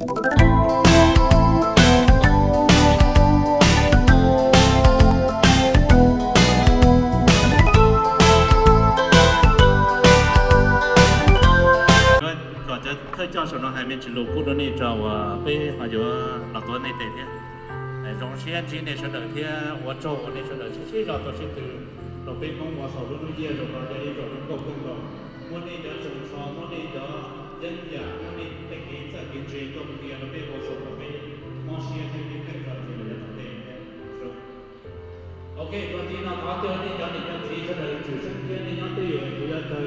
Kom cov thawj coj saum no hais me ntsis lus pub rau nej tso uas peb ho yuav los tuav nej tes thiab. Zoo siab ntsib nej sawv daws thiab ua tsaug uas nej sawv daws sib sib zog tau sib tw rau peb Hmoob ua xaus lub hnub ib zaug no yog ib zaug zoo nkauj kawg nkaus. Muab nej cov txoos tsho, muab nej cov yeeb yam, muab nej tej kev txawj kev ntse tuaj qhia rau peb ua xaus kom peb mob siab thiab peb keej zog ntsis los yav tom ntej. Ok, txuas ntxiv no thov caw nej cov niam cov txiv sawv daws tsum xeeb thiab nej nyob twj ywm, kuv yuav caw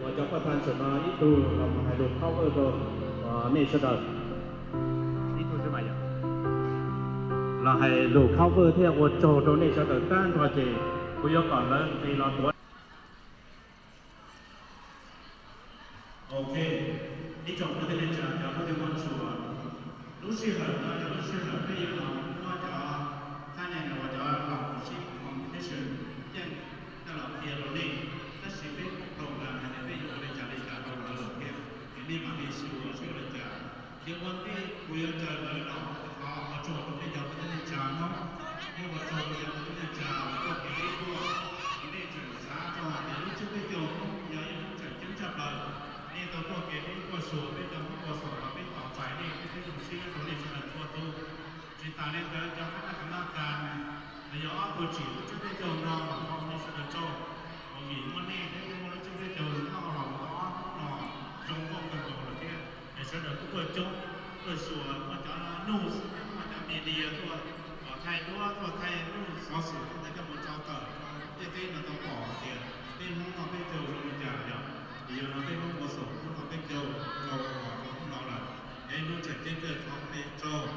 uas cov paj thas saum no ib tug los mus hais lus cover rau nej sawv daws. Ib tug xwb mas yog los hais lus cover thiab ua tsaug rau nej sawv daws tag nrho ces kuv yuav kom lawv nqis los tuav. Ok, ib tsoom kwv tij neej tsa cov kwv tij Hmoob tshua, lub sij hawm no yog lub sij hawm peb yuav los muab cov thaj neeg uas cov laus sib competition yeej coj los qhia rau nej, tab sis peb program hais tias peb yuav ua li cas li cas rau lawv lawm thiab, ces nej mam li xyuas seb ua li cas. Ces ua ntej kuv yuav caw lawv los thov ua tsaug rau peb cov kwv tij neej tsa Hmoob, thiab ua tsaug rau cov kwv tij neej tsa uas tuaj kev deb tuaj, uas nej tseem xav txog hais tias lub tsiab peb caug Hmoob yog ib lub tseem ceeb tshaj plaws. Nej tau tuaj kev deb tuaj xyuas peb cov Hmoob ua xaus los peb tos txais nej thiab peb zoo siab rau nej sawv daws txhua tus. Tsis tas li ntawd cov phab naj ka naj kas los yog ob tug tsim lub tsiab peb caug no los thov nej sawv daws tsaug, uas vim muaj nej thiab muaj lub tsiab peb caug noj los ua ob hnub no zoo nkauj kawg nkaus lawm thiab. Es sawv daws kuj tuaj coob, tuaj xyuas, muaj cov news, muaj cov media tuaj, tuaj thaij duab, tuaj thaij news xov xwm tej ntawd coj mus tso tawm rau ntiaj teb no tau pom hais tias peb Hmoob noj peb caug zoo li cas yom. Vim yog no peb Hmoob ua xaus hnub no peb caug rau hnub no lawm, es lub tseem ceeb kawg thov nej tsaug,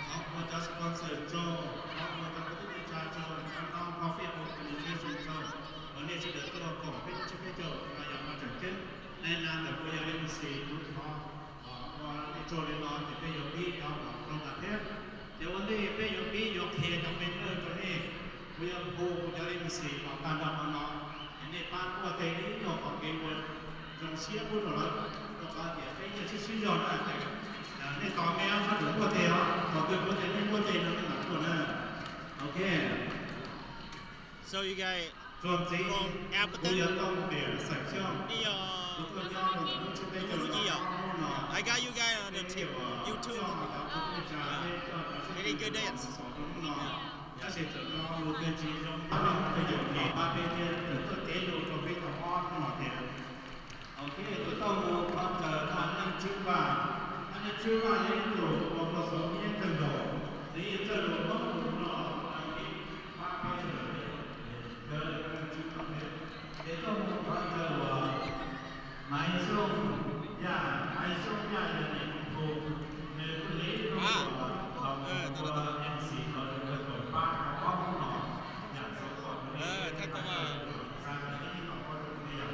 thov ua cov sponsor tsaug, thov ua cov kwv tij neej tsa tsaug, cov non-profit organization tsaug, uas nej sawv daws tuaj koom peb lub tsiab peb caug no yog no tseem ceeb. Nais las ntawm kuv yog M C kuv thov ua nej tsaug li no ces peb yuav pib cov program thiab. Ces ua ntej peb yuav pib yuav qhia cov winner rau nej, kuv yuav hu kuv cov M C los tag nrho qhov no, es nej pab npuaj teg ib nyuag qhov kev ua zoo siab pub rau lawv, rau qhov tias peb yeej sib sib zog na. Nej tos me ob sab npuaj teg os, thaum twg kuv tias nej npuaj teg no nej mam tuaj na. Ok. Txuas ntxiv kuv yuav tau tias Xeem Xyooj, kuv tuaj nyob rau ntawm lub tsiab peb caug no hnub no, peb cov coj cov kwv tij neej tsa, peb coj cov sab ntxwv mus xaus rau hnub no. Tab sis txawm no mus twg tsis zoo, pab peb mus twg ces pab peb thiab, txawm tuaj cev lus rau peb tau ob hnub no thiab. Ok, kuv tau mus thov caw Thaj Neej Tswb Vaj. Thaj Neej Tswb Vaj yog ib tug uas ua xov nyiaj kawg nkaus, nws yeej txawj lus Hmoob lus no, pab peb sawv daws. Ces tuaj mus thov caw uas Maiv Xyooj Yaj, Maiv Xyooj Yaj yog niam hu, nws kuj yog ib tug uas los ua M C los rau kawg nkaus pab tau ob hnub no, yam xov kom rau nej, xa kom ib tug pab rau nej yom.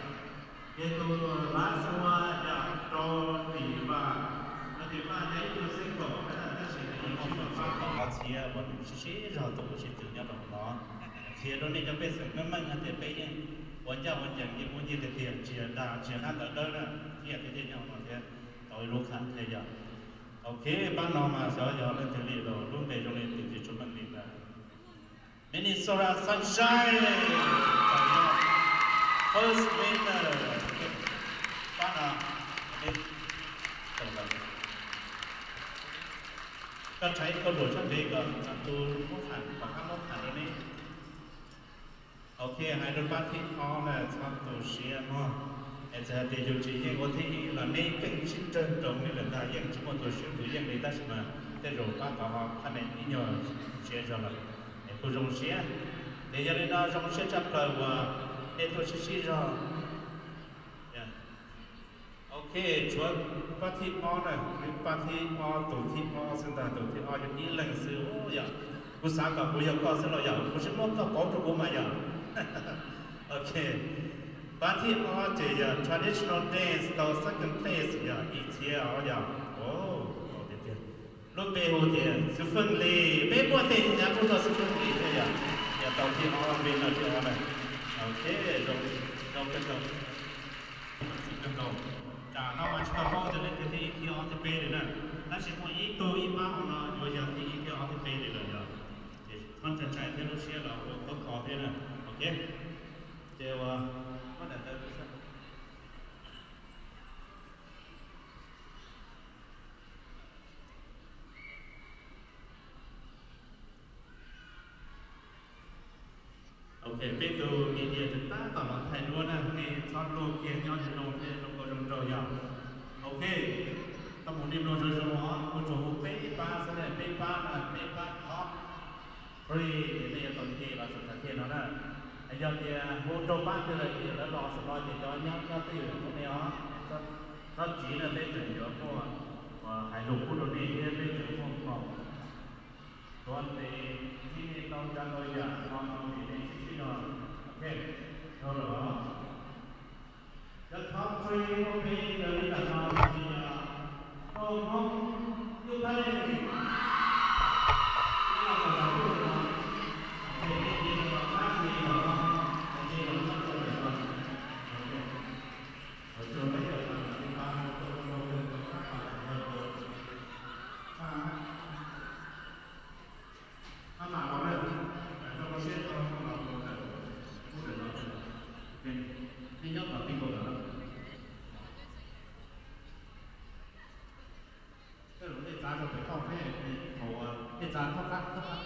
Ces tus last one yog Rau Tim Vaj, Rau Tim Vaj yog ib tug single tab sis nws yeej tsis tau pab qhov txhia uas nws sib sib zog tus sib tw nyob rau hauv no. Qhia rau nej cov pej xeem meej meej hais tias peb yeej ua ncaj ua ncees, yeej muaj nyiaj tiag tiag, tsis yog dag tsis yog hab ntawv dawb na, ib yam tiag tiag nyob hauv no thiab tau ib lub qhab thiab yog. Ok, pab no mas xyov yog leej twg li los lub npe zoo li tus tsis tshua meej li ntawd. Minnesota Sunshine, first winner. Pab no, koj tshais ib kauj ruam sab ntev kom tus muab tham, kom qab muab tham rau neb. Ok, hais rau pab thib ob na, txhob tu siab mog. Es txawm hais tias yus tsis yeej ua thib ib los neb keej sib nrawg nroos li lawm ntag, yeej tsis muaj tus swb tus yeej li, tab sis mas tej zaum pab tau ho pab neb ib nyuag siab zog lawm, es kuj zoo siab. Ces yog li no zoo siab tshaj plaws uas nej tuaj sib sib zog. Ok, tshuav pab thib ob na, pab thib ob, tus thib ob xwb ntag, tus thib ob yog ib leeg xwb yom. Kuv xav kom kuv yog koj xwb los yom, kuv tsis muab koj pauv rau kuv mas yom. Ok, pab thib ob ces yog traditional dance tau second place yog ib txhiab os yom. Lub npe hu tias Xwm Feej Lis, peb npuaj teg nyab pub tau Xwm Feej Lis thiab yom. Yog tau thib ob, npe no thib ob na. Ok, zoo, zoo kawg nkaus. Zoo kawg nkaus. Tam no mas tsis tau paub tias leej twg thib ib, thib ob, thib peb li na. Tab sis muaj ib tug ib pab hauv no yuav yog thib ib thiab ob thib peb li lawm yog, ces txhob ntshai ntshai thiab lub siab los ua khov kho thiab na. Ok, ces ua, muab daim ntawv pub sab. Ok, peb tus media tseem tab tom los thaij duab na, nej txhob luag kiag nyob ze zoo, nej zoo nkauj zoo nraug yog. Ok, koj mus nej mloog zoo zoo os, kuv tsuas hu peb pab xwb na, peb pab na, peb pab top three ces nej yuav tau nce los saum txhais tes no na. Yog tias hu rau pab twg lawm ces lawv los saum no ces cov nyob nyob twj ywm rau nej os. Txhob tsiv na, peb tseem yuav muaj uas hais lus pub rau nej thiab peb tseem muaj nkaus. Tuav ntes, ntsib nej tau tsav tau yam no no vim nej sib sib zog. Ok, dhau lawm os. Cov top three muaj peb ntawd li ntawm no, yog Tooj Hmoob, Yub Theej. Ib los tau tau pub no, ok, nej cia li los qab li los no, cia li los qab rau lawm no. Ok, ua tsaug peb yog ib pab Tooj Hmoob, Tooj Hmoob, Tooj Hmoob. Ab mam los na, rau siab rau los ntawm ub ntawm no, nej nyob tom peb nkaus lawm. Tej zaum nej txav rau pem toj peb, thaum nej txav thaub qab, thaub qab,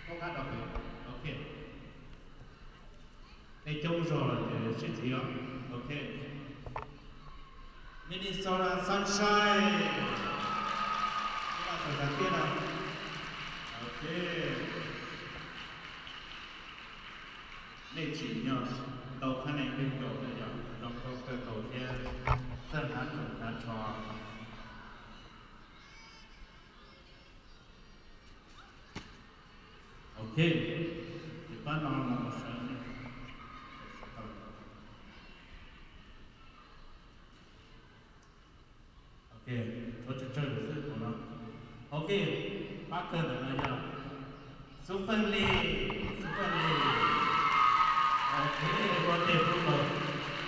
thaub qab rau pem. Ok. Peb coob zog lawm ces sib txiv os. Ok. Minnesota Sunshine. Ib los saum tiaj no. Ok. Nej tsim nyog tau qhab nees kawg nkaus na yog, zoo nkauj kawg nkaus thiab txawj hnav tsoos hnav tsho. Ok, ces pab no los sawv. Ok, tshuav tsawg tsawg xwb tus no. Ok, pab kawg ntawm no yog Xub Pheej Lis, Xub Pheej Lis. Ok, ua tes pub tau.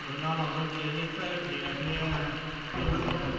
Tus no los ua tes li txawj tis tiag, tus no